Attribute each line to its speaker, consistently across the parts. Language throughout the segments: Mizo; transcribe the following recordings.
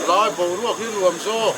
Speaker 1: Lai boruak hi nuam zawk.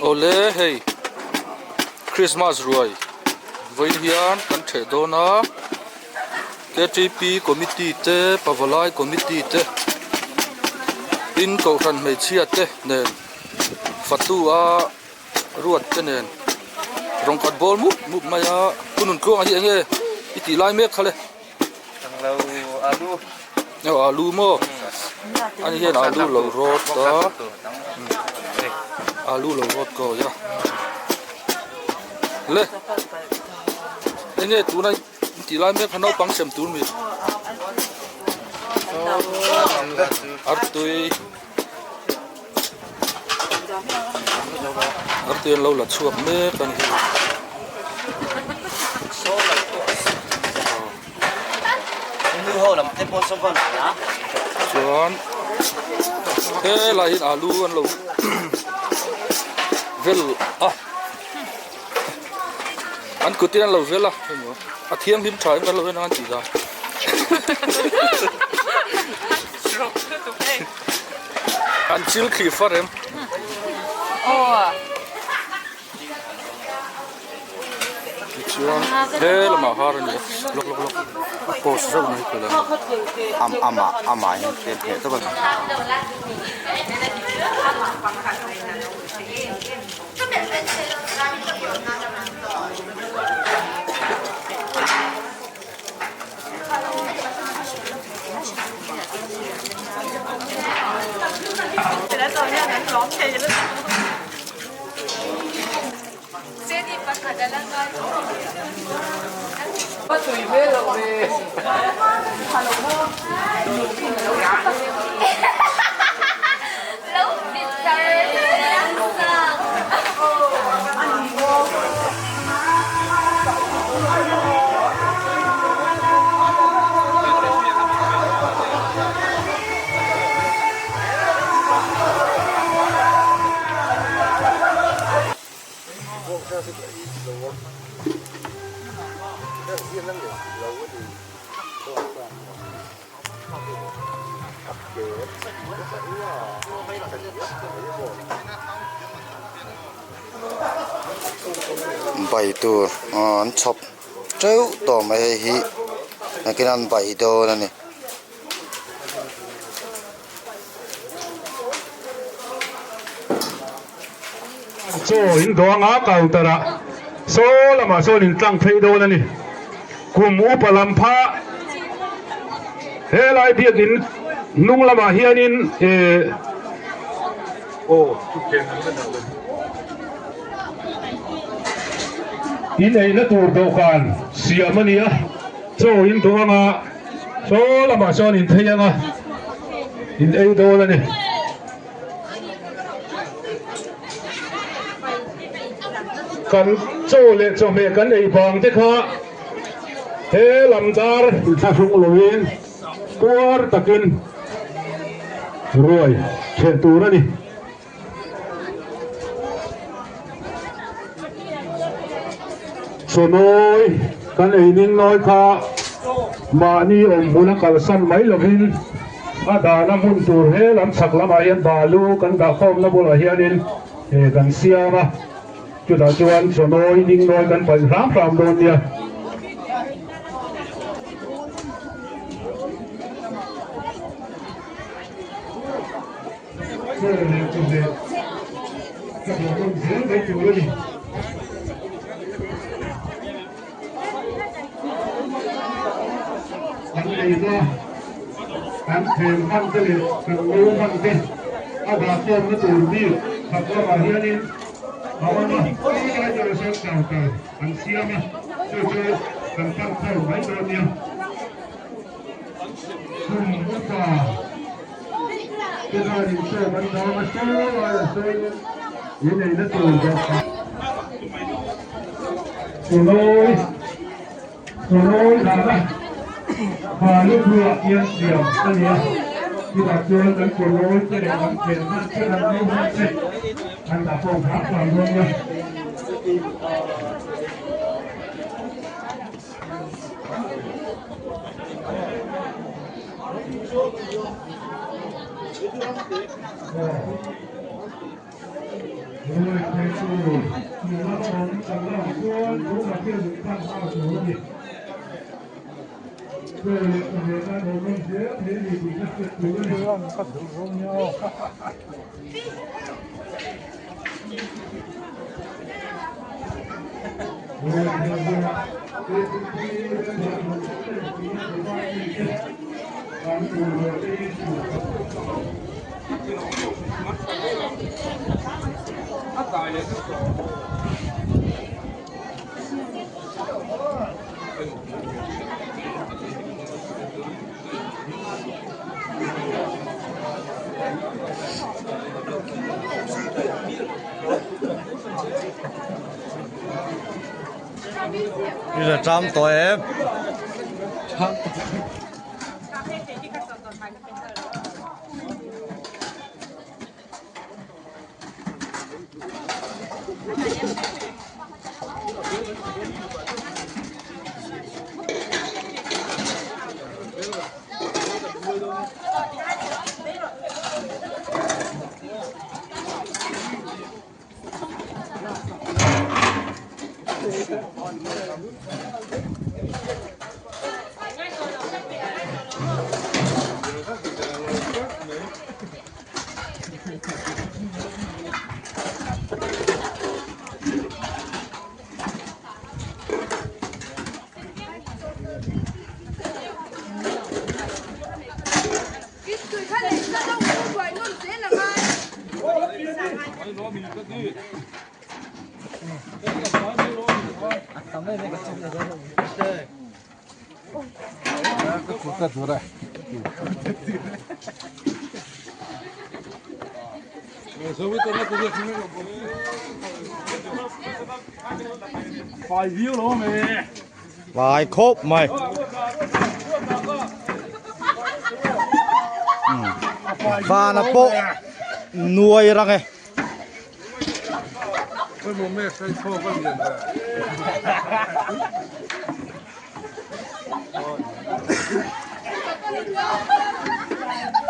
Speaker 2: Awle hei Christmas ruai vawiin hian kan theh dawn a K T P committee te pavalai committee te tin kohhran hmeichhia te nen fatu a ruat te nen rawng khat bawl mup mup mai a pu Nuntluanga hi enge i tih lai mek kha le. Aw alu maw ani hian alu lo rawt a alu lo rawt kawi a le enge tuna i tih lai mek kha naupang sem tur mi artui Artui an lo la chhuak mek a ni. Chuan helai hian alu an lo vel a an kut in an lo vel a a thianghlim tha em kan lo en ang an tih dan. An chil thli far em? Tichuan he lamah har a ni a lawk lawk lawk a post zauh mai tur a ni.
Speaker 3: Am amah amah hian tlem hneh tawp a ni. Bai tur an chhawp teuh tawh mai hei hi nakinah an bai dawn a ni.
Speaker 4: Chaw in dawng a counter ah saw lamah sawn in tlang phei dawn a ni. Kum upa lam pha helai biakin hnung lamah hianin eh In eina tur dawhkan siam a ni a, chaw in duh anga saw lamah sawn in phei anga in ei dawn a ni. Kan chaw leh chawhmeh kan ei vang te kha he lam dar inthlahrung loin puar takin ruai theh tur a ni. Chawnawi kan ei ning nawi kha mahni awm hmun a kalsan mai lovin a dahna hmun tur he lam chhak lamah hian balu kan dah khawmna bulah hianin kan siam a, chutah chuan chawnawi ning nawi kan paih hram hram dawn nia. Chaw leh chawhmeh ka duh nawn zel mai tur a ni. Kan eina kan thleng hman te leh kan lo hman te a dah khawmna tur bik khat lamah hianin a awm a, helai turah sawn counter an siam a, chu chu kan pan khawm mai dawn nia. Kum upa te khan inchawm an dang a, saw laiah sawn in eina tur dawhkan. Chawlawi Chawlawi dahna balu bulah hian siam a ni a, chutah chuan kan chawlawi te leh kan chen hman te kan no hman te kan dah khawm hram hram dawn nia.
Speaker 3: Đi là trăm tuổi em. Vai khốp mày. Và nó bộ nuôi răng này.